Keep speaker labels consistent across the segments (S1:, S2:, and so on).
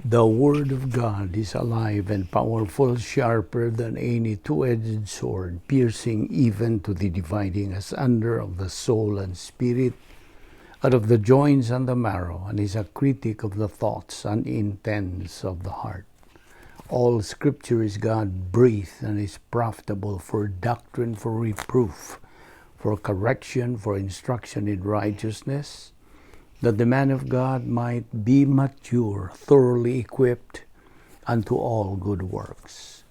S1: The Word of God is alive and powerful, sharper than any two-edged sword, piercing even to the dividing asunder of the soul and spirit, out of the joints and the marrow, and is a critic of the thoughts and intents of the heart. All Scripture is God breathed and is profitable for doctrine, for reproof, for correction, for instruction in righteousness, that the man of God might be mature, thoroughly equipped unto all good works.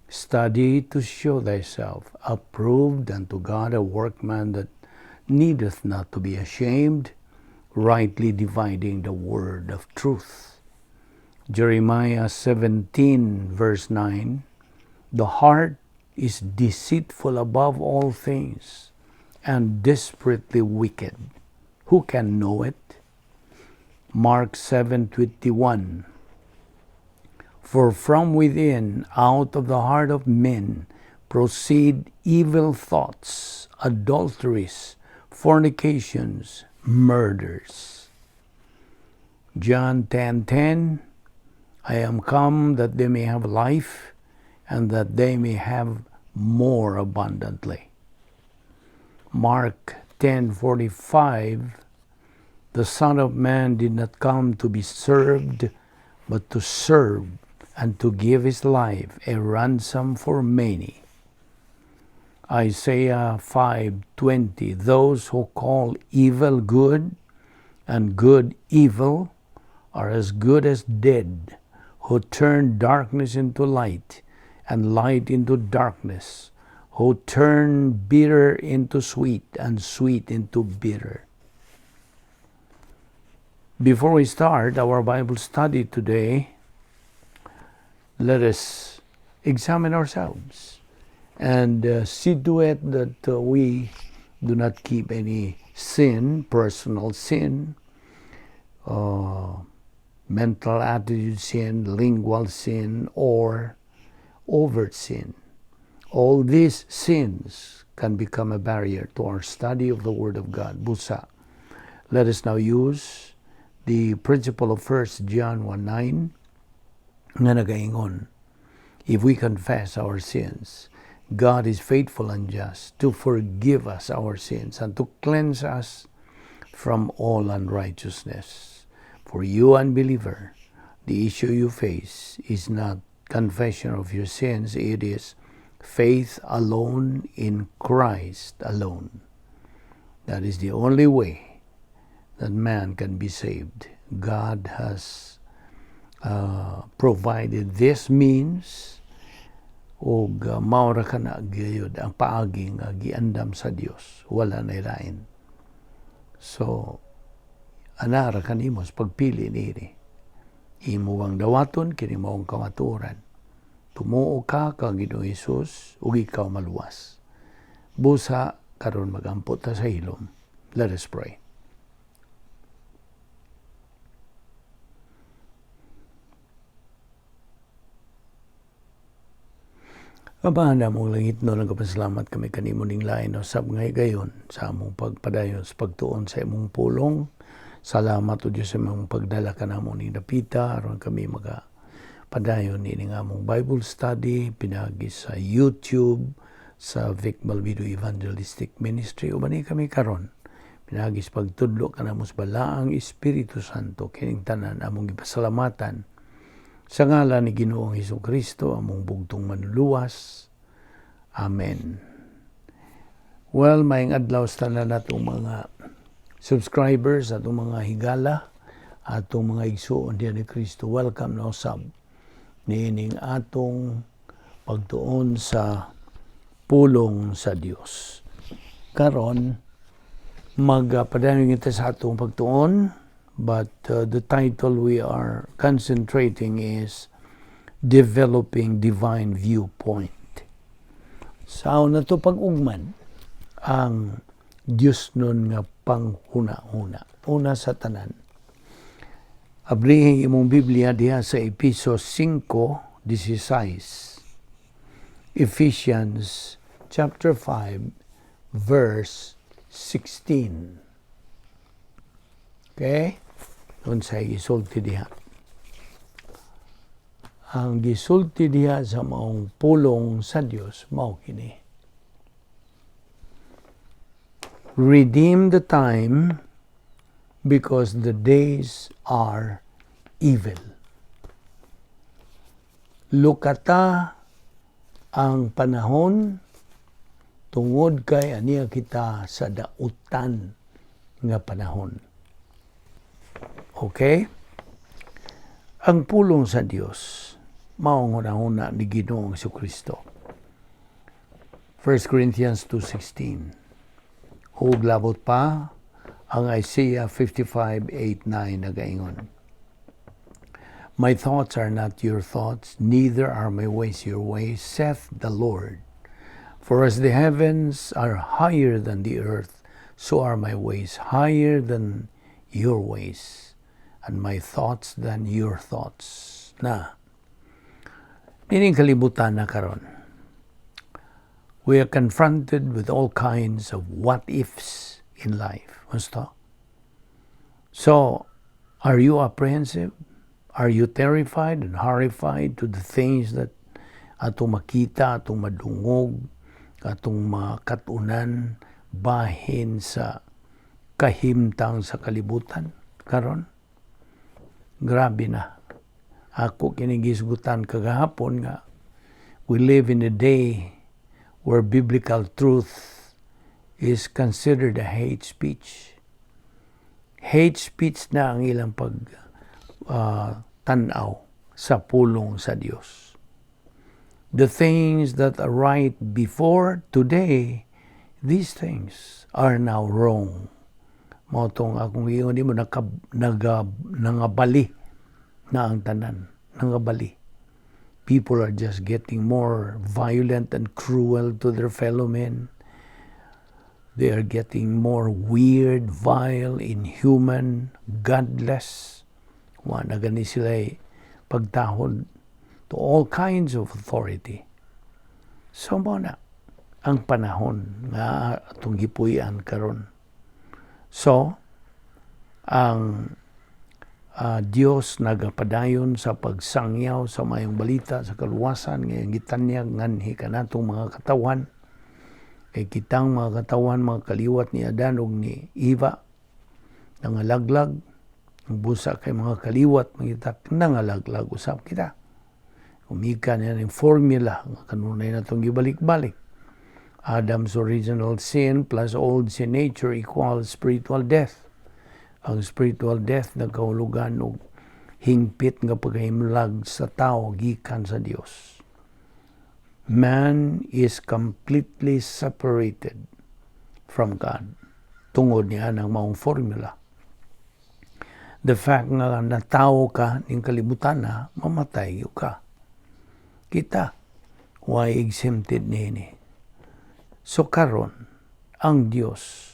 S1: Study to show thyself approved unto God, a workman that needeth not to be ashamed, rightly dividing the word of truth. Jeremiah 17, verse 9. The heart is deceitful above all things and desperately wicked. Who can know it? Mark 7:21. For from within, out of the heart of men, proceed evil thoughts, adulteries, fornications, murders. John 10:10. I am come that they may have life, and that they may have more abundantly. Mark 10:45. The Son of Man did not come to be served, but to serve and to give his life a ransom for many. Isaiah 5:20. Those who call evil good and good evil are as good as dead, who turn darkness into light and light into darkness, who turn bitter into sweet and sweet into bitter. Before we start our Bible study today, let us examine ourselves and see to it that we do not keep any sin, personal sin, mental attitude sin, lingual sin, or overt sin. All these sins can become a barrier to our study of the Word of God. Busa, let us now use the principle of 1 John 1:9 nga nagaingon, if we confess our sins, God is faithful and just to forgive us our sins and to cleanse us from all unrighteousness. For you, unbeliever, the issue you face is not confession of your sins, it is faith alone in Christ alone. That is the only way that man can be saved. God has provided this means og mao ra kana gyud ang paagi nga giandam sa Dios, wala na lain. So anara kanimo sa pagpili niini. Imo bang dawaton kini maong kamatuoran? Tumuo ka kang Ginoong Hesus ug ikaw maluwas. Busa karon magampo ta sa hilom. Let us pray. Amahan namong langitnon, nagapasalamat kami kanimo ning lain usab nga higayon sa among pagpadayon sa pagtuon sa imong pulong. Salamat o Dios sa imong pagdala kanamo ning dapita aron kami maga padayon nining among Bible study pinaagi sa YouTube sa Vic Balbido Evangelistic Ministry. Uban ni kami karon pinaagi sa pagtudlo kanamo sa Balaang Espiritu Santo. Kining tanan among gipasalamatan sa ngalan ni Ginoong Hesukristo, among bugtong manluluwas. Amen. Well, maayong adlaw sa tanan natong mga subscribers, atong mga higala, atong mga igsuon diyan ni Kristo. Welcome na usab niining atong pagtuon sa pulong sa Dios. Karon magpadayon kita sa atong pagtuon, but the title we are concentrating is Developing Divine Viewpoint. Sa una to pag-ugman ang Diyos nun nga panghuna-huna. Una sa tanan, abrihin imong Biblia diha sa Epeso 5:16. Ephesians chapter 5 verse 16. Okay? Unsay gisulti diha? Ang gisulti diha sa maong pulong sa Dios mao kini: "Redeem the time, because the days are evil." Lukata ang panahon tungod kay ania kita sa dautan nga panahon. Okay? Ang pulong sa Dios mao ang hunahuna ni Ginoong Kristo. 1 Corinthians 2:16. Ug labot pa ang Isaiah 55:8-9 nagaingon, "My thoughts are not your thoughts, neither are my ways your ways, saith the Lord. For as the heavens are higher than the earth, so are my ways higher than your ways, and my thoughts than your thoughts." Na, nining kalibutan na karon, we are confronted with all kinds of what ifs in life. Gusto? So, are you apprehensive? Are you terrified and horrified to the things that atong makita, atong madungog, atong makatunan bahin sa kahimtang sa kalibutan karon? Grabe na. Ako kini gisgutan kagahapon nga we live in a day where biblical truth is considered a hate speech. Hate speech na ang ilang pag tanaw sa pulong sa Dios. The things that are right before today, these things are now wrong. Mao tong akong giingon nimo, naka, naga, nangabali na ang tanan, nangabali. People are just getting more violent and cruel to their fellow men. They are getting more weird, vile, inhuman, godless. Wa na gani sila pagtahod to all kinds of authority. So mao na ang panahon nga atong gipuy-an karon. So ang Dios nagapadayon sa pagsangyaw sa mayong balita sa kaluwasan nga gitanyag nganhi kanatong mga katawan, kay kitang mga katawan, mga kaliwat ni Adan ug ni Eva, nangalaglag. Ang busa kay mga kaliwat mangita, nangalaglag usab kita. Umikan yan ang formula nga kanunay na itong gibalik-balik. Adam's original sin plus old sin nature equals spiritual death. Ang spiritual death nagkahulugan og hingpit nga pagkahimlag sa tao gikan sa Dios. Man is completely separated from God tungod niya ng maong formula. The fact nga natawo ka ning kalibutan na, mamatay ka. Kita, why exempted niini? So karon, ang Dios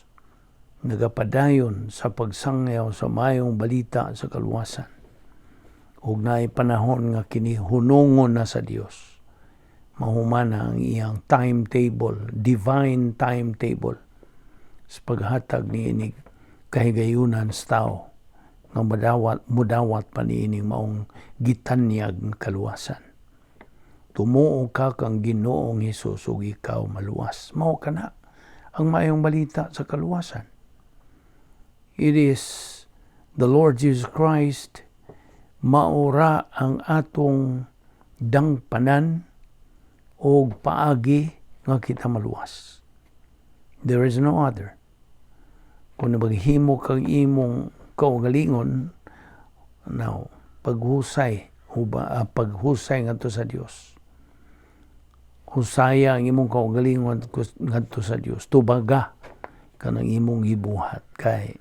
S1: nagapadayon sa pagsangyaw sa mayong balita sa kaluwasan. Ug naay panahon nga kini hunungon na sa Dios. Mahuman ang iyang timetable, divine timetable sa paghatag niinig kahigayunan sa tao nga madawat, mudawat pa niining maong gitanyag nga kaluwasan. Tumuo ka kang Ginoong Hesus ug ikaw maluwas. Mao kana ang maayong balita sa kaluwasan. It is the Lord Jesus Christ, maura ang atong dangpanan og paagi nga kita maluwas. There is no other. Kung maghimo kag imong kaugalingon, now, paghusay, paghusay ngadto sa Dios. Husaya ang imong kaugalingon ngadto sa Dios. Tubaga kanang imong gibuhat kay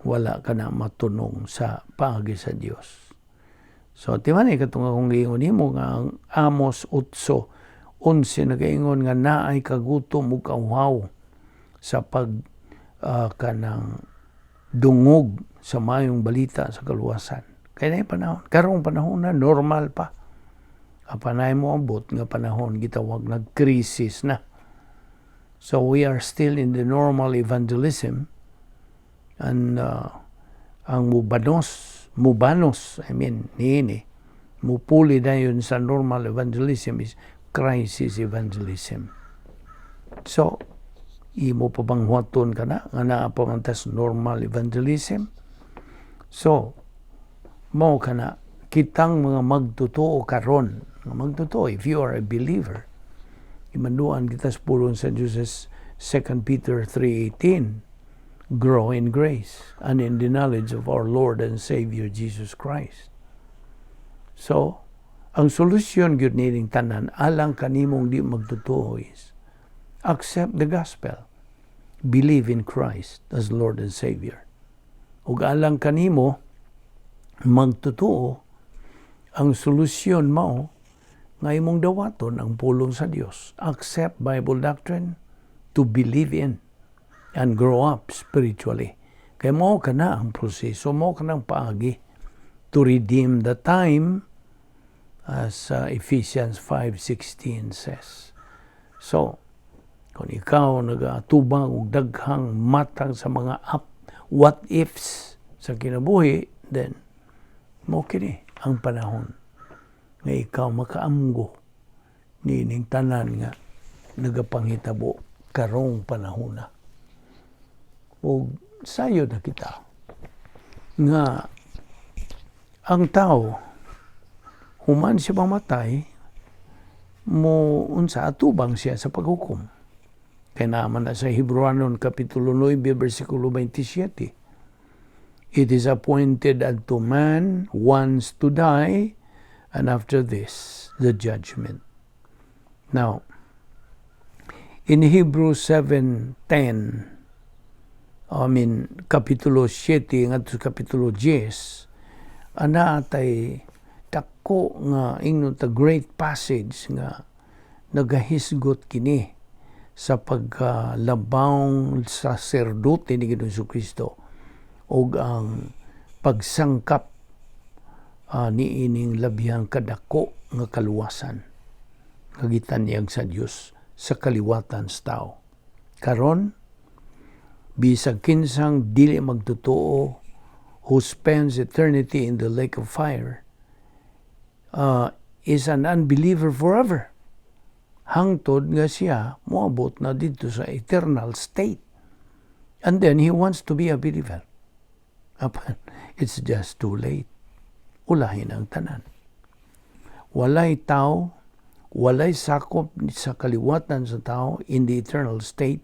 S1: wala ka na matunong sa paagi sa Dios. So, timan eh, katong akong giingon nimo nga ang Amos 8:11 nagaingon nga naay kagutom ug kauhaw sa pag kanang dungog sa mayong balita sa kaluwasan. Kaya na panahon, karong panahon na normal pa. Apan naay moabot nga panahon gitawag nag-crisis na. So we are still in the normal evangelism and ang mubanos, mubanos, I mean, niini, Mupuli dayon sa normal evangelism is crisis evangelism. So, imo pa bang huwaton ka na nga naa pa man tas normal evangelism? So, mao kana kitang mga magtotoo karon, nga magtotoo, if you are a believer, gimanduan kita sa pulong sa Diyos sa 2 Peter 3:18, "Grow in grace and in the knowledge of our Lord and Savior Jesus Christ." So, ang solusyon gyud nining tanan alang kanimong di magtotoo is accept the gospel. Believe in Christ as Lord and Savior. Ug alang kanimo magtotoo, ang solusyon mao nga imong dawaton ang pulong sa Dios. Accept Bible doctrine to believe in and grow up spiritually. Kay mao kana ang proseso, mao kana ang paagi to redeem the time, as Ephesians 5:16 says. So, kung ikaw nagaatubang og daghang matang sa mga up what ifs sa kinabuhi, then mao kini ang panahon nga ikaw makaamgo niining tanan nga nagapanghitabo karong panahona. Ug sayo na kita nga ang tao, human siya mamatay, mo unsa, atubang siya sa paghukom. Kay naman na sa Hebrewanon Kapitulo 9 versikulo 27, "It is appointed unto man once to die, and after this, the judgment." Now, in Hebrews 7:10, I mean, Kapitulo 7 ngadto sa Kapitulo 10, ana tay dako nga ingnon ta great passage nga nagahisgot kini sa pagkalabawng saserdote ni Ginoong Kristo ug ang pagsangkap niining labihang kadako nga kaluwasan nga gitanyag sa Dios sa kaliwatan sa tao. Karon, bisag kinsang dili magtotoo who spends eternity in the lake of fire is an unbeliever forever hangtod nga siya moabot na didto sa eternal state. And then he wants to be a believer. Apan, it's just too late. Ulahin ang tanan. Walay tao, walay sakop sa kaliwatan sa tao in the eternal state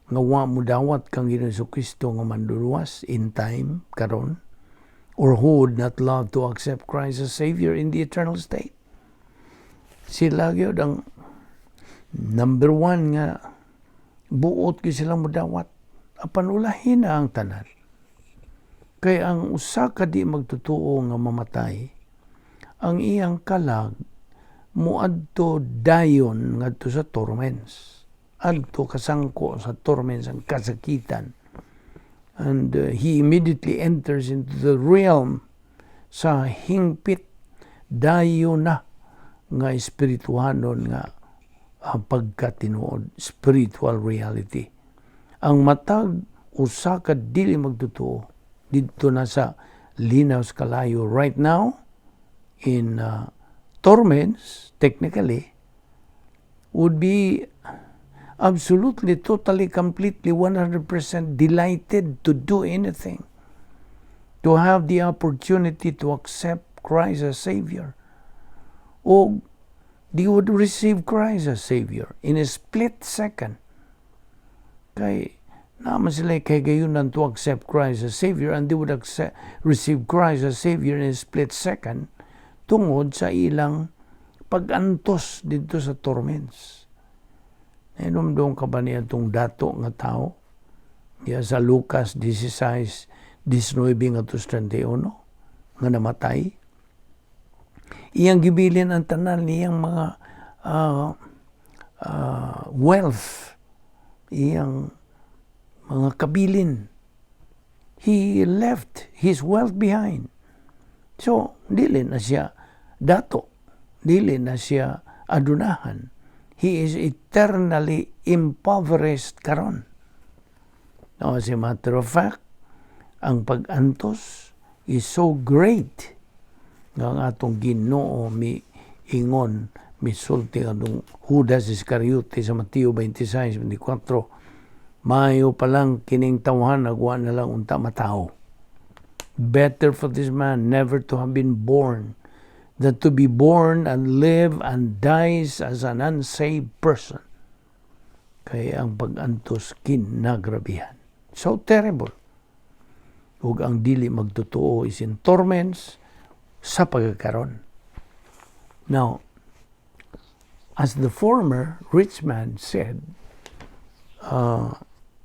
S1: nga wa mo dawat kang Ginoong Kristo nga manluluwas in time karon, or who would not love to accept Christ as Savior in the eternal state. Sila gyud ang number one nga buot gyud silang modawat, apan ulahin na ang tanan, kay ang usa ka di magtotoo nga mamatay, ang iyang kalag muadto dayon ngadto sa torments, adto kasangko sa torments, ang kasakitan, and he immediately enters into the realm sa hingpit dayon na nga espirituhanon nga pagkatinuod, spiritual reality. Ang matag usa ka dili magtotoo didto na sa linaw sa kalayo right now in torments, technically, would be absolutely, totally, completely, 100% delighted to do anything to have the opportunity to accept Christ as Savior. O they would receive Christ as Savior in a split second. Kay naman sila kay gayunan to accept Christ as Savior, and they would accept, receive Christ as Savior in a split second tungod sa ilang pag-antos didto sa torments. Nahinumdom ka ba niya itong dato nga tao? Diya sa Lucas 16, 19 ngadto 31 nga namatay. Iyang gibilin ang tanan niyang mga wealth, iyang mga kabilin. He left his wealth behind. So, dili na siya dato. Dili na siya adunahan. He is eternally impoverished karon. Now, as a matter of fact, ang pag-antos is so great Nga ang atong Ginoo mi ingon, misulti atong Judas Iscariote sa Mateo 26:24, "Maayo pa lang kining tawhan wa na lang unta matawo." Better for this man never to have been born than to be born and live and dies as an unsaved person. Kay ang pag-antos kinagrabihan. So terrible. Ug ang dili magtotoo is in torments sa pagkakaron. Now, as the former rich man said,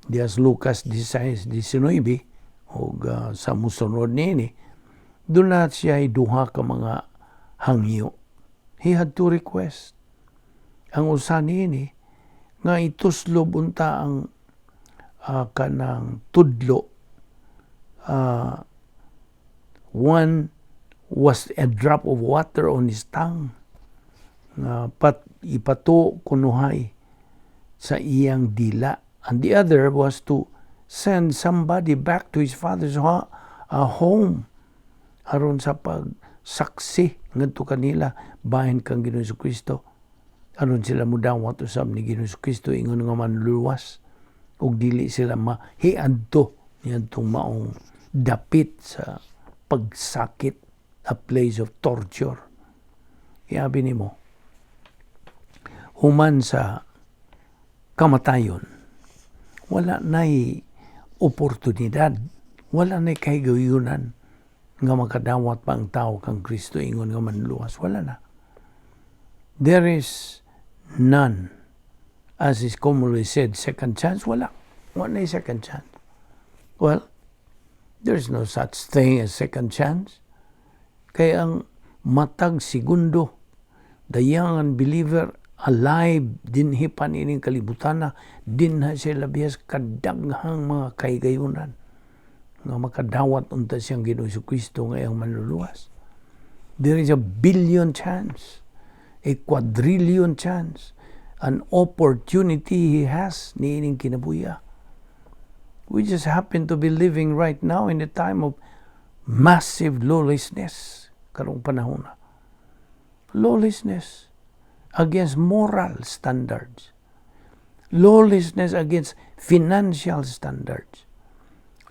S1: dias Lucas 16:19 ug sa musunod niini, duna siya duha ka mga hangyo. He had two requests. Ang usa niini nga ituslob unta ang kanang tudlo. One was a drop of water on his tongue nga pat ipato kunuhay sa iyang dila, and the other was to send somebody back to his father's home aron sa pagsaksi ngadto kanila bahin kang Ginoong Kristo, aron sila mudawat usab ni Ginoong Kristo ingon nga manluluwas ug dili sila mahiadto niadtong maong dapit sa pagsakit, a place of torture. Iabi nimo, human sa kamatayon, wala na'y oportunidad, wala na'y kahigayunan nga makadawat pa ang tao kang Kristo ingon nga manluluwas. Wala na. There is none. As is commonly said, second chance, wala. Wala na second chance. Well, there's no such thing as second chance. Kay ang matag segundo, the young unbeliever alive dinhi pa niining kalibutan na, dinha siya labihas kadaghang mga kahigayunan nga makadawat unta siyang Ginoong Kristo nga iyang manluluwas. There is a billion chance, a quadrillion chance, an opportunity he has niining kinabuya. We just happen to be living right now in a time of massive lawlessness karong panahon na. Lawlessness against moral standards. Lawlessness against financial standards.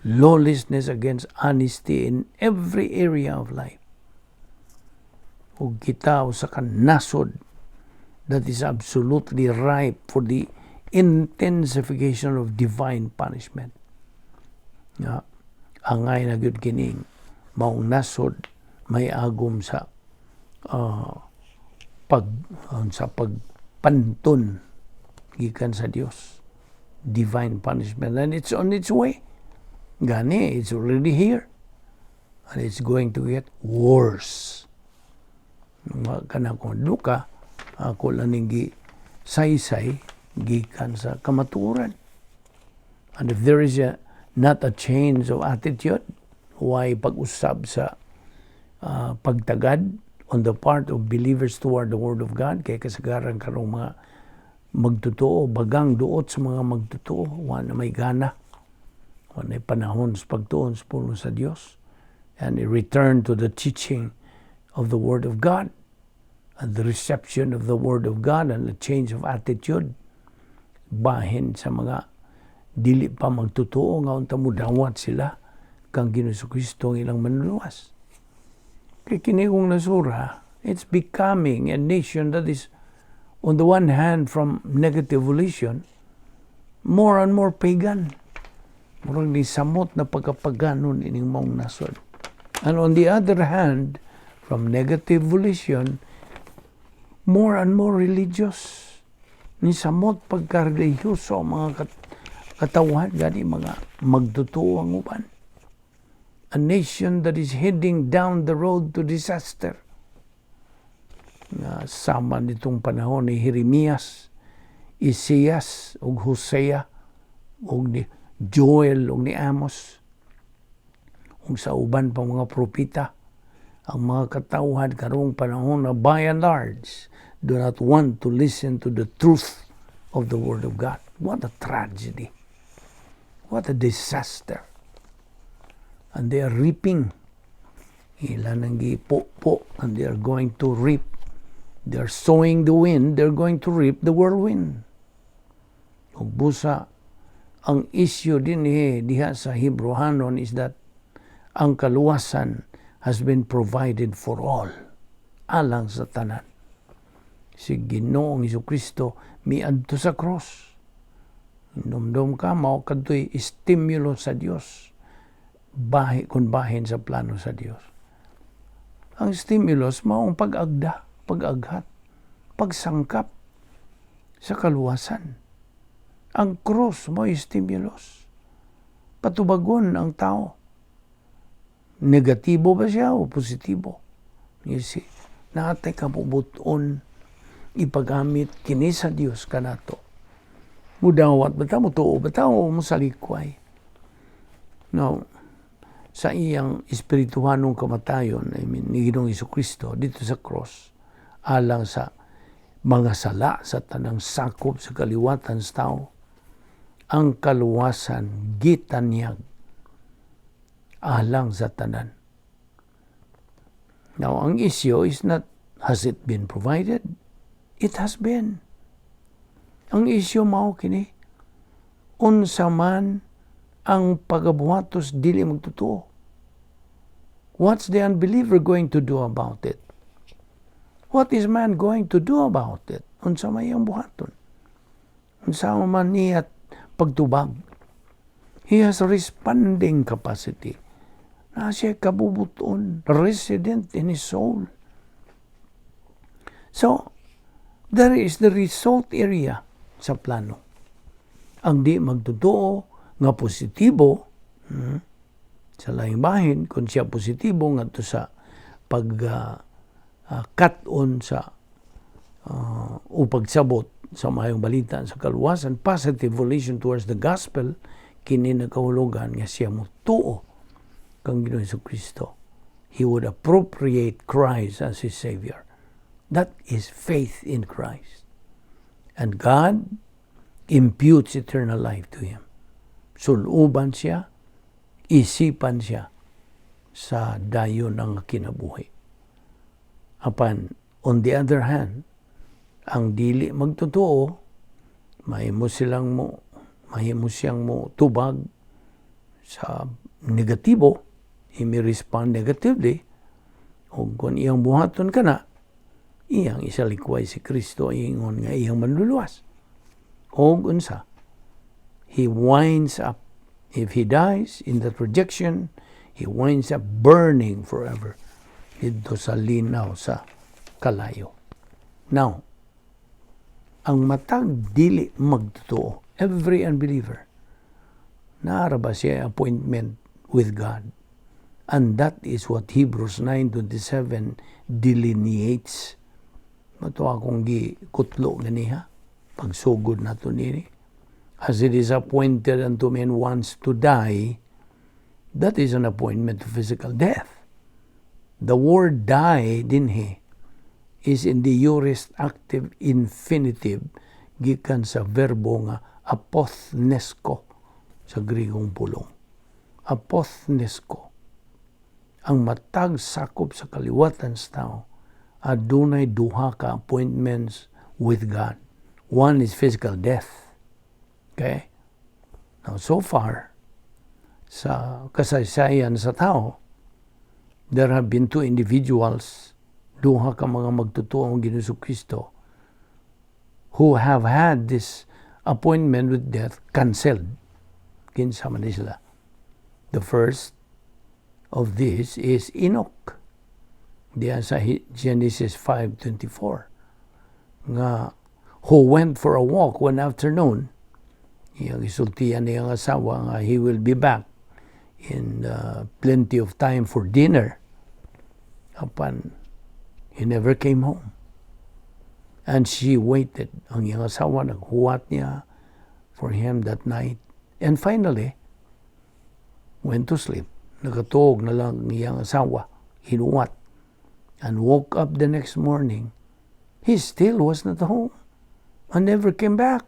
S1: Lawlessness against honesty in every area of life. Ug kita usa ka nasod that is absolutely ripe for the intensification of divine punishment. Nga angay na gyud kining maong nasod may agom sa pag sa pagpanton gikan sa Dios, divine punishment, and it's on its way. Gani it's already here and it's going to get worse. Mga kana kung luka ako lang ning gi saysay gikan sa kamatuoran. And if there is a not a change of attitude, why pag-usab sa pagtagad on the part of believers toward the Word of God, kay kasagaran karong mga magtotoo, bagang duot sa mga magtotoo, wa na may gana, wa na panahon sa pagtuon sa pulong sa Dios and a return to the teaching of the Word of God and the reception of the Word of God and the change of attitude bahin sa mga dili pa magtotoo nga unta mudawat sila kang Ginoong Kristo ang ilang manluluwas. Kay kini kong nasura, it's becoming a nation that is, on the one hand, from negative volition, more and more pagan. Murag ni samot na pagkapaganon ining maong nasod. And on the other hand, from negative volition, more and more religious. Ni samot pagka-religyoso ang mga katawhan, gani mga magtotoo ang uban. A nation that is heading down the road to disaster. Nga sama nitong panahon ni Jeremias, Isaias, ug Hosea, ug ni Joel, ug ni Amos, ug sa uban pang mga propeta, ang mga katawhan karong panahon na by and large do not want to listen to the truth of the Word of God. What a tragedy. What a disaster. And they are reaping. Ila nang gipo and they are going to reap. They are sowing the wind, they're going to reap the whirlwind. Ug busa ang issue din diha sa Hebrehanon is that ang kaluwasan has been provided for all, alang sa tanan. Si Ginoong Kristo miadto sa cross. Dumdum ka, mao kadto'y stimulo sa Dios. Bahi kung bahin sa plano sa Dios. Ang stimulus maong pag-agda, pag-aghat, pagsangkap sa kaluwasan. Ang cross mo stimulus. Patubagon ang tao. Negatibo ba siya o positibo? You see, naa tay kabubuton ipagamit kini sa Dios kanato. Mudawat ba ta, mutuo ba ta, o musalikway? Now, sa iyang espirituhanong kamatayon, I mean, ni Ginoong Kristo dito sa cross, alang sa mga sala sa tanang sakop sa kaliwatan sa tao, ang kaluwasan gitanyag alang sa tanan. Now, ang issue is not has it been provided? It has been. Ang issue mao kini, unsa man ang pagabuhatos dili magtotoo? What's the unbeliever going to do about it? What is man going to do about it? Unsa may iyang buhaton? Unsa man niya pagtubag? He has responding capacity. Na siya kabubuton, resident in his soul. So, there is the result area sa plano. Ang di magtotoo nga positibo, sa laing bahin, kung siya positibo ngadto sa pag cut-on sa o pagsabot sa mayong balita sa kaluwasan, positive volition towards the gospel, kini nagkahulugan nga siya motuo kang Ginoong Kristo. He would appropriate Christ as his Savior. That is faith in Christ. And God imputes eternal life to him. Suluban siya, isipan siya sa dayon ng kinabuhi. Apan, on the other hand, ang dili magtotoo, mahimo siyang mo tubag sa negatibo, he may respond negatively, o kung iyang buhaton kana, iyang isalikway si Kristo ingon nga iyang manluluwas. O unsa, he winds up, if he dies in that rejection, he winds up burning forever dito sa linaw sa kalayo. Now, ang matag dili magtotoo, every unbeliever, naa ra ba siya appointment with God? And that is what Hebrews 9:27 delineates. Mao to akong gikutlo ganiha, pagsugod nato nini. As it is appointed unto men once to die, that is an appointment to physical death. The word "die" dinhi is in the aorist active infinitive gikan sa verbo nga apothnesko sa Grigong pulong. Apothnesko. Ang matag sakop sa kaliwatan sa tao adunay duha ka appointments with God. One is physical death. Okay? Now, so far, sa kasaysayan sa tao, there have been two individuals, duha ka mga magtutuong Ginoong Kristo, who have had this appointment with death cancelled. Kinsa man ni sila? The first of this is Enoch. Diyan sa Genesis 5:24 nga who went for a walk one afternoon. Iyang isultian niyang asawa nga he will be back in plenty of time for dinner. Apan he never came home. And she waited. Ang iyang asawa naghuwat niya for him that night. And finally, went to sleep. Nakatuog na lang ang iyang asawa. Hinuwat. And woke up the next morning. He still was not home. And never came back.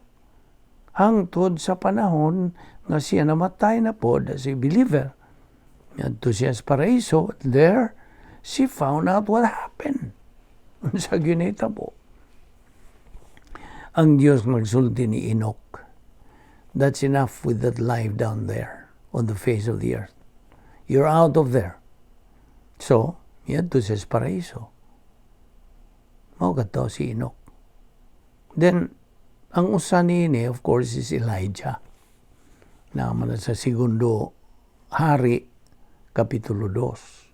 S1: Hangtod sa panahon nga siya namatay na pod as a believer. Ngadto siya sa paraiso. There, She found out what happened. Unsa ginitabo. Ang Diyos nagsulti ni Enoch, "That's enough with that life down there on the face of the earth. You're out of there." So, miadto siya sa paraiso. Mao kadto si Enoch. Then, ang usa niini, of course, is Elijah. Naa man sa Segundo Hari, Kapitulo 2.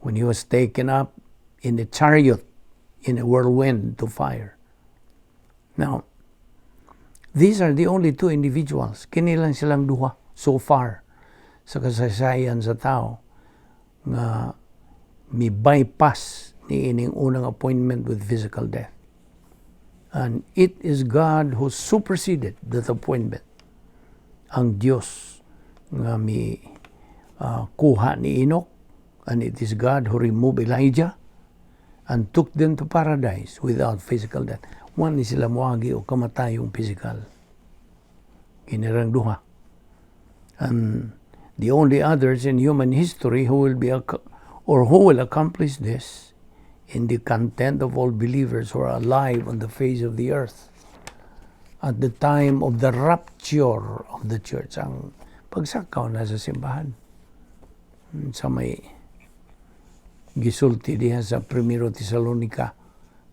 S1: When he was taken up in a chariot, in a whirlwind to fire. Now, these are the only two individuals. Kini lang silang duha so far sa kasaysayan sa tao nga mi bypass ni ining unang appointment with physical death. And it is God who superseded that appointment. Ang Diyos nga mi kuha ni Enoch, and it is God who removed Elijah and took them to paradise without physical death. Wa ni sila moagi og kamatayong physical. Kini rang duha. And the only others in human history who will be or who will accomplish this in the content of all believers who are alive on the face of the earth at the time of the rapture of the church, ang pagsakaw na sa simbahan, sa may gisulti diha sa Primero Tesalonica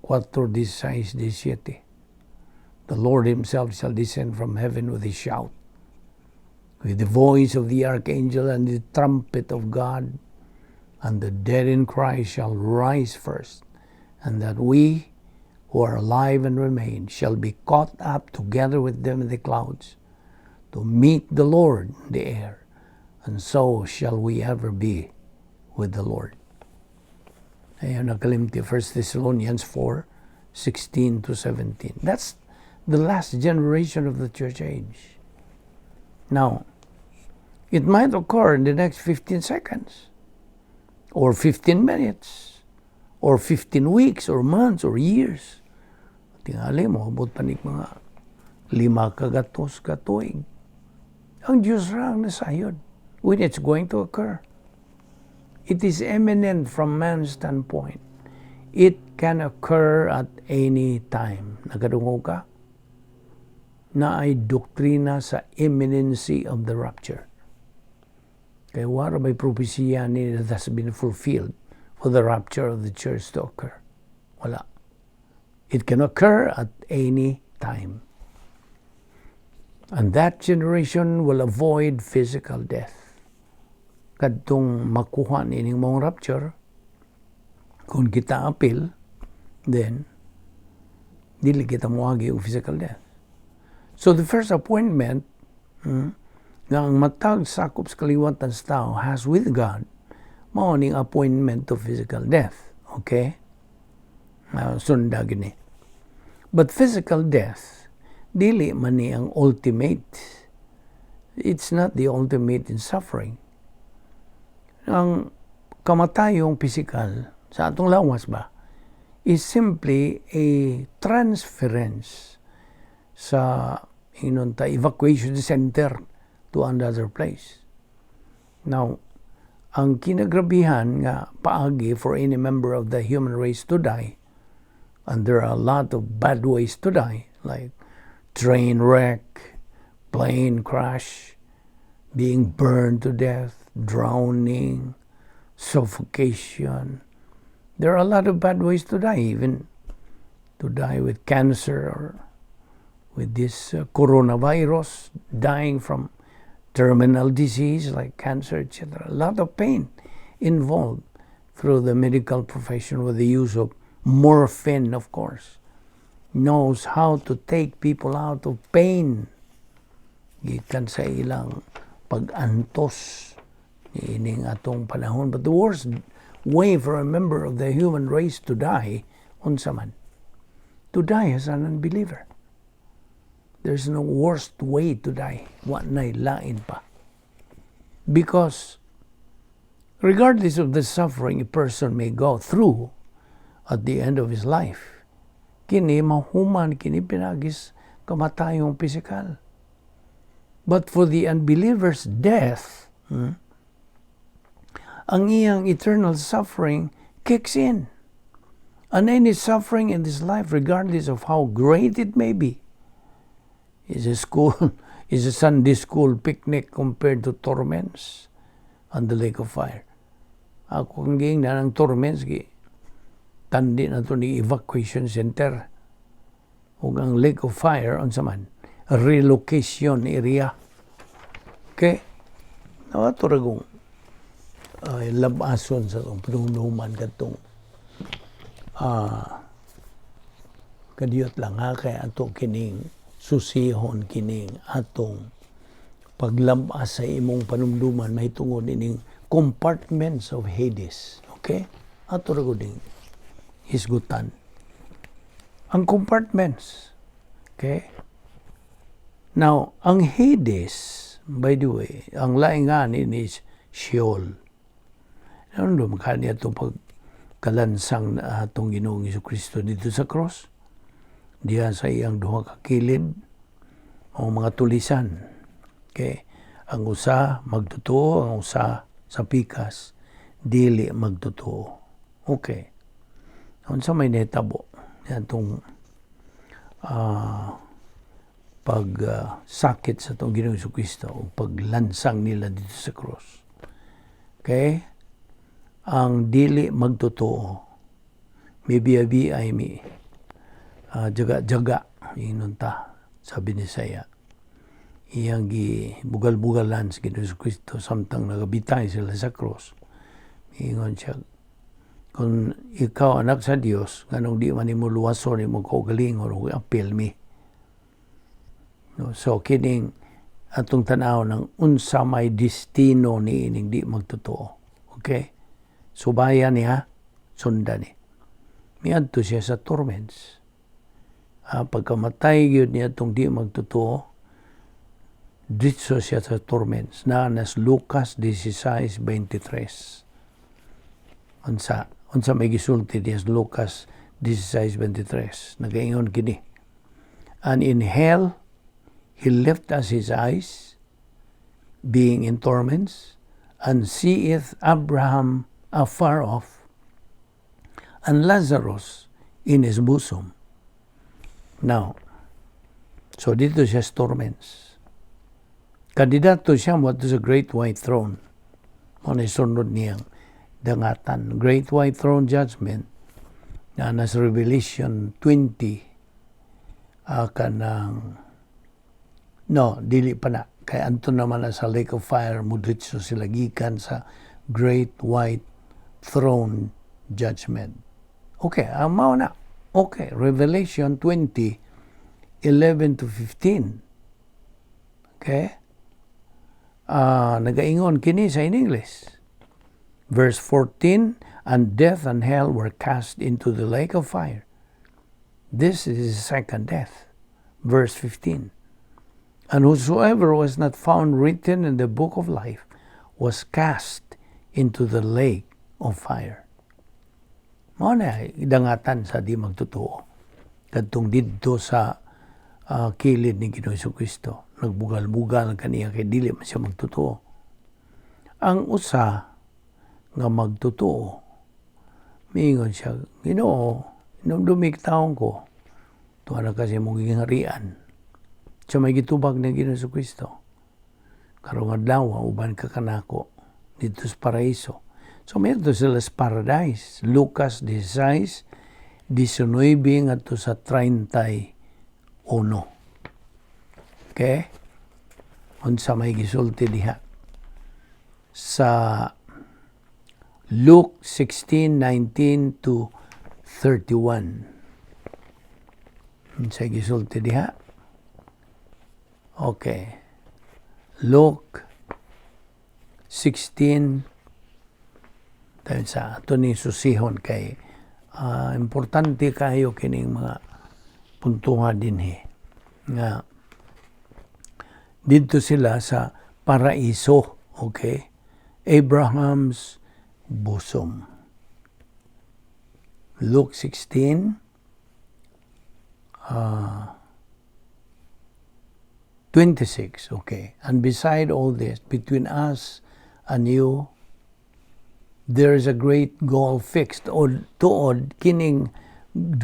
S1: 4:16-17, "The Lord himself shall descend from heaven with a shout, with the voice of the archangel and the trumpet of God, and the dead in Christ shall rise first, and that we who are alive and remain shall be caught up together with them in the clouds to meet the Lord in the air, and so shall we ever be with the Lord." Ayaw nakalimti, 1 Thessalonians 4:16 to 17. That's the last generation of the church age. Now, it might occur in the next 15 seconds, or 15 minutes, or 15 weeks, or months, or years. Tingali mo, abot pa ni mga 500 ka tuig. Ang Diyos ra ang nasayod when it's going to occur. It is imminent from man's standpoint. It can occur at any time. Nakadungog ka? Naay doktrina sa imminency of the rapture. Kay wala may propesiya ni that has been fulfilled for the rapture of the church to occur. Wala. It can occur at any time. And that generation will avoid physical death. Kadtong makuha nining maong rapture, kung kita apil, then dili kita moagi og physical death. So the first appointment nga ang matag sakop sa kaliwatan sa tao has with God, mao ning appointment to physical death. Okay? Sunda gini. But physical death, dili man ni ang ultimate. It's not the ultimate in suffering. Ang kamatayong physical sa atong lawas ba is simply a transference sa ingnon ta evacuation center to another place. Now, ang kinagrabihan nga paagi for any member of the human race to die, and there are a lot of bad ways to die, like train wreck, plane crash, being burned to death, drowning, suffocation. There are a lot of bad ways to die, even to die with cancer or with this coronavirus, dying from terminal disease like cancer, etc. A lot of pain involved through the medical profession with the use of morphine, of course. Knows how to take people out of pain. Gikan sa ilang pag-antos ining atong panahon. But the worst way for a member of the human race to die, unsa man? To die as an unbeliever. There's no worst way to die. Wa na'y lain pa. Because regardless of the suffering a person may go through at the end of his life, kini mahuman kini pinaagi sa kamatayong pisikal. But for the unbeliever's death, Ang iyang eternal suffering kicks in. And any suffering in this life, regardless of how great it may be, is a Sunday school picnic compared to torments on the lake of fire. Ako ang giingnan ang torments, gi tandi na to ni evacuation center. Ug ang lake of fire, unsa man? Relocation area. Okay? Nawato ra kong labason sa atong panumduman katong kadiyot lang ha, kay ato kining susihon kining atong paglabas sa imong panumduman mahitungod ining compartments of Hades. Okay? Ato ra gud ning hisgutan ang compartments. Okay? Now, ang Hades, by the way, ang laing ngani is Sheol. Ano makani ato pag kalansang na atong Ginoong Kristo dito sa cross? Diya sa iyang duha ka kilid o mga tulisan. Okay? Ang usa magtotoo, ang usa sa pikas dili magtotoo. Okay. Unsa may nahitabo atong pag sakit sa atong Ginoong Kristo o paglansang nila dito sa cross? Okay? Ang dili magtotoo, may ay mi jaga-jaga ingon ta sa Binisaya. Iyang gi bugal-bugalan sa Ginoong Kristo samtang nagabitay sila sa cross. Ingon siya, "Kung ikaw anak sa Dios, nganong di man nimo luwason imong kaugalingon ug apil mi?" No, so kining atong tanaw ng unsa may destino ni ining di magtotoo. Okay? Subayan niya, sundan ni. Miadto siya sa torments. Pagkamatay gyud niya itong di magtotoo, didto siya sa torments. Na nas Lucas 16:23. Unsa may gisulti diya sa Lucas 16:23? Nagaingon kini. "And in hell, he lift up his eyes, being in torments, and seeth Abraham afar off, and Lazarus in his bosom." Now, so dito siya sa torments. Kandidato siya mo sa Great White Throne. Mo na sunod niyang dangatan. Great White Throne Judgment na nasa Revelation 20, kanang, no, dili pa na kay anto naman na sa lake of fire, mudritso sila gikan sa Great White Throne Judgment. Okay, ang mao na. Okay, Revelation 20 11 to 15. Okay, nagaingon kini sa in English. Verse 14, "And death and hell were cast into the lake of fire. This is the second death." Verse 15, "And whosoever was not found written in the book of life was cast into the lake of fire." Mao na dangatan sa di magtotoo. Kadtong didto sa kilid ni Ginoong Kristo. Nagbugal-bugal kaniya kay dili man siya magtotoo. Ang usa nga magtotoo, miingon siya, "Ginoo, hinumdumi taon ko. Tuwa na kasi mong gingharian." Siya may gitubag ng Ginoong Kristo. "Karong adlaw, uban ka kanako dito sa paraiso." So meron sila sa paradise. Lucas 16, 19 ngadto sa 31. Okay? Unsa may gisulti diha? Sa Luke 16, 19 to 31. Unsa gisulti diha? Okay. Luke 16 tayo sa ato ni susihon kay importante kayo kining mga puntuhan dinhi nga didto sila sa paraiso, okay, Abraham's bosom. Luke 16 26, okay. "And beside all this, between us and you There is a great gulf fixed. O tuod kining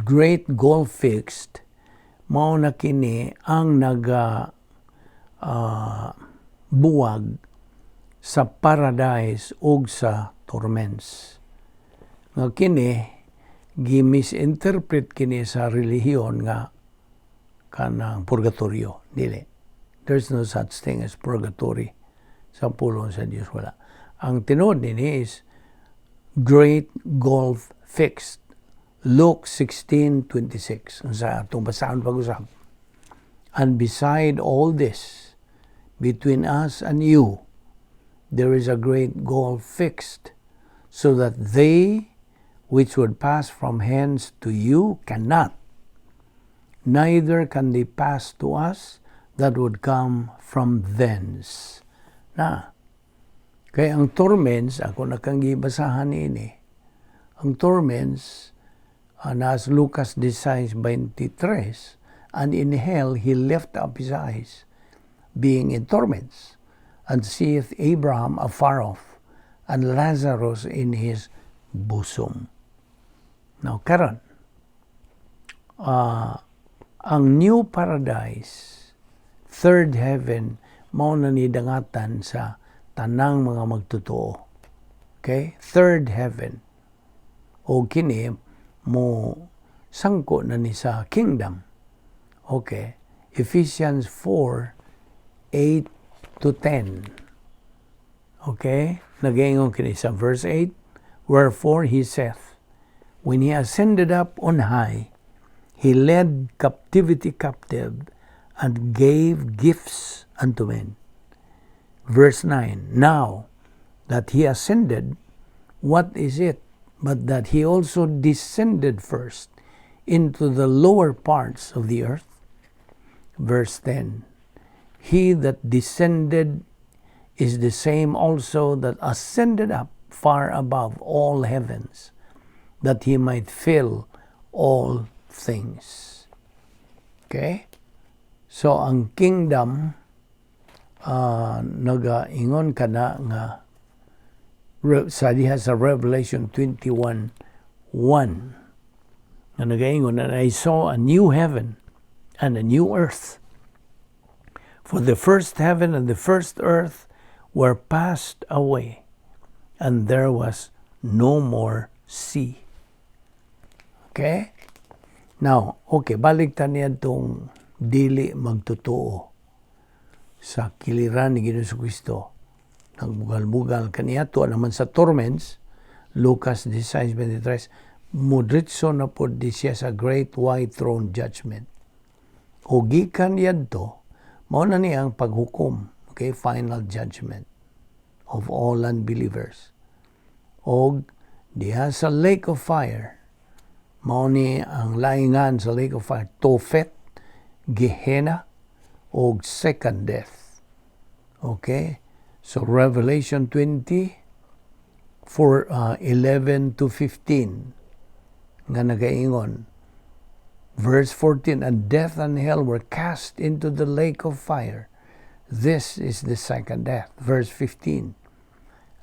S1: great gulf fixed, mao na kini ang naga buwag sa paradise ug sa torments. Nga kini gi-misinterpret kini sa relihiyon nga kanang purgatorio. Dili. There's no such thing as purgatory sa pulong sa Dios, wala. Ang tinuod nini is great gulf fixed. Luke 16:26. Sa atong basahon pag-usab. "And beside all this, between us and you, there is a great gulf fixed, so that they which would pass from hence to you cannot, neither can they pass to us that would come from thence." Na, kay ang torments, ako na kang gibasahan ini, ang torments, nas Lucas 16:23, "And in hell he lift up his eyes, being in torments, and seeth Abraham afar off, and Lazarus in his bosom." Now, karon, ang new paradise, third heaven, mao na ni dangatan sa tanang mga magtotoo. Okay? Third heaven. O kini mo sangko na ni sa kingdom. Okay. Ephesians 4, 8 to 10. Okay? Nagaingon kini sa verse 8, "Wherefore he saith, when he ascended up on high, he led captivity captive and gave gifts unto men." Verse 9, "Now that he ascended, what is it but that he also descended first into the lower parts of the earth?" Verse 10, "He that descended is the same also that ascended up far above all heavens, that he might fill all things." Okay? So, ang kingdom, nagaingon ka na nga sa diha sa Revelation 21:1 nga nagaingon, "And I saw a new heaven and a new earth. For the first heaven and the first earth were passed away, and there was no more sea." Okay? Now, okay, balik ta niya itong dili magtotoo sa kiliran ni Ginoong Kristo. Nagbugal-bugal kaniya to naman sa torments, Lucas 16:23, mudritso na pod di siya sa great white throne judgment. O gikan yadto, mao na niya ang paghukom, okay, final judgment of all unbelievers. Og diha sa lake of fire, mao ni ang laingan sa lake of fire, Tophet, Gehenna, og second death. Okay? So Revelation 20, for 11 to 15 nga nagaingon, verse 14, "And death and hell were cast into the lake of fire. This is the second death." Verse 15,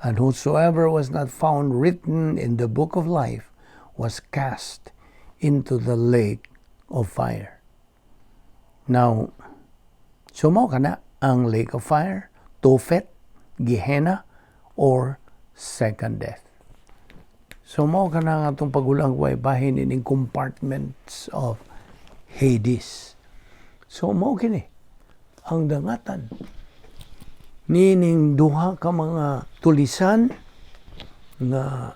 S1: "And whosoever was not found written in the book of life was cast into the lake of fire." Now, so mao kana ang lake of fire, Tophet, Gehenna, or second death. So mao kana nga atong pagulang way bahin ining compartments of Hades. So mao kini ang dangatan nining duha ka mga tulisan nga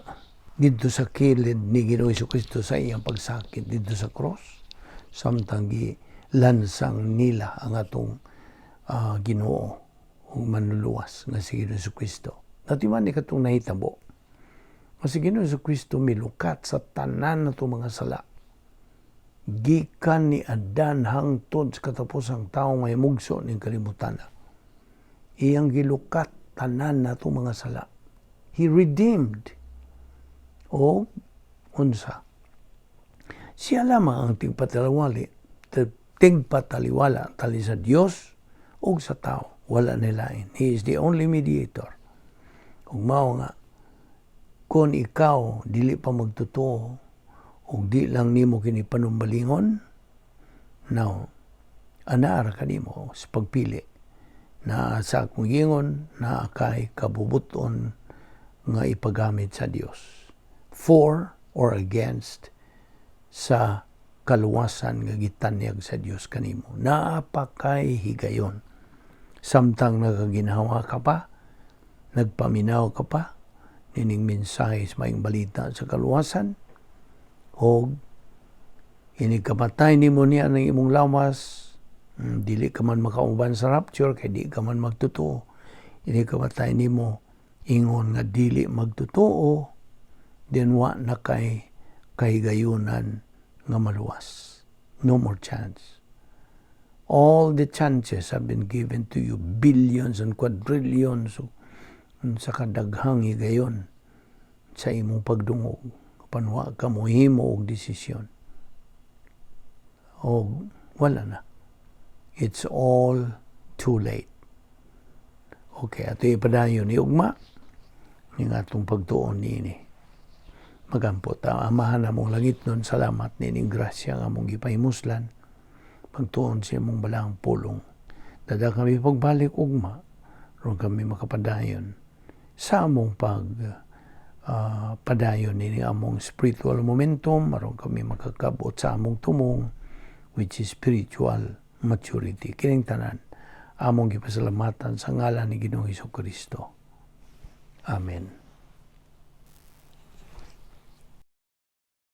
S1: didto sa kilid ni Ginoong Kristo sa iyang pagsakit didto sa cross samtang gilansang nila ang atong Ginoo ug Manluluwas nga si Ginoong Kristo. Natiman ni katong nahitabo nga si Ginoong Kristo milukat sa tanan nato mga sala. Gikan ni Adan hangtod sa katapusang tawo may mugso ning kalibutan. Iyang gilukat tanan nato mga sala. He redeemed. O unsa? Siya lamang ang tigpataliwali, tigpataliwala tali sa Dios ug sa tao. Wala nilain. He is the only mediator. Ug mao nga Kung ikaw dili pa magtotoo ug di lang nimo kini panumbalingon, now, anaa ra kanimo sa pagpili na sa akong gingon naa kay kabubuton nga ipagamit sa Dios for or against sa kaluwasan nga gitanyag sa Dios kanimo. Naa pa kay higayon samtang nagaginhawa ka pa, nagpaminaw ka pa nining mensahe sa Maayong Balita sa kaluwasan, og inig kamatay nimo niya ng imong lawas, dili ka man makauban sa rapture kay di ka man magtotoo. Inig kamatay nimo ingon nga dili magtotoo, then wa na kay kahigayunan nga maluwas. No more chance. All the chances have been given to you, billions and quadrillions sa kadaghang higayon sa imong pagdungog, apan wa ka mohimo og desisyon o wala na. It's all too late. Okay, ato ipadayon ni ugma ning atong pagtuon niini. Magampo ta. Amahan namong langitnon, salamat nining grasya nga among gipahimuslan pagtuon sa imong balaang pulong. Dada kami pagbalik ugma aron kami makapadayon sa among pag padayon ini among spiritual momentum, aron kami makakabot sa among tumong, which is spiritual maturity. Kining tanan among gipasalamatan sa ngalan ni Ginoong Kristo. Amen.